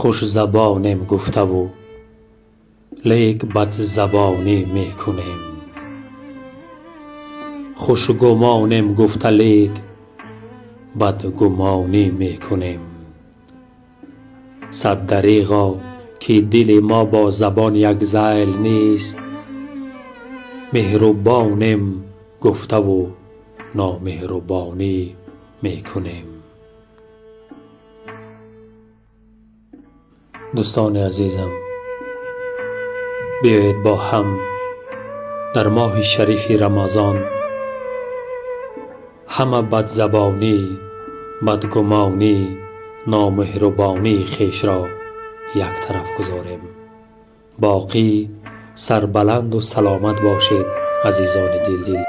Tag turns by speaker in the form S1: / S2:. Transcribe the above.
S1: Хушзабонем гуфтаву лек бадзабонӣ мекунем. Хушгумонем гуфта, лек бадгумонӣ мекунем. Сад дареғо, ки дили мо бо забон якзайл нест. Меҳрубонем гуфтаву номеҳрубонӣ мекунем. Дӯстони азизам, биёед, бо ҳам дар моҳи шарифи Рамазон ҳама бадзабонӣ, бадгумонӣ, номеҳрубонии хешро як тараф гузорем. Боқӣ сарбаланду саломат бошед, азизони дил.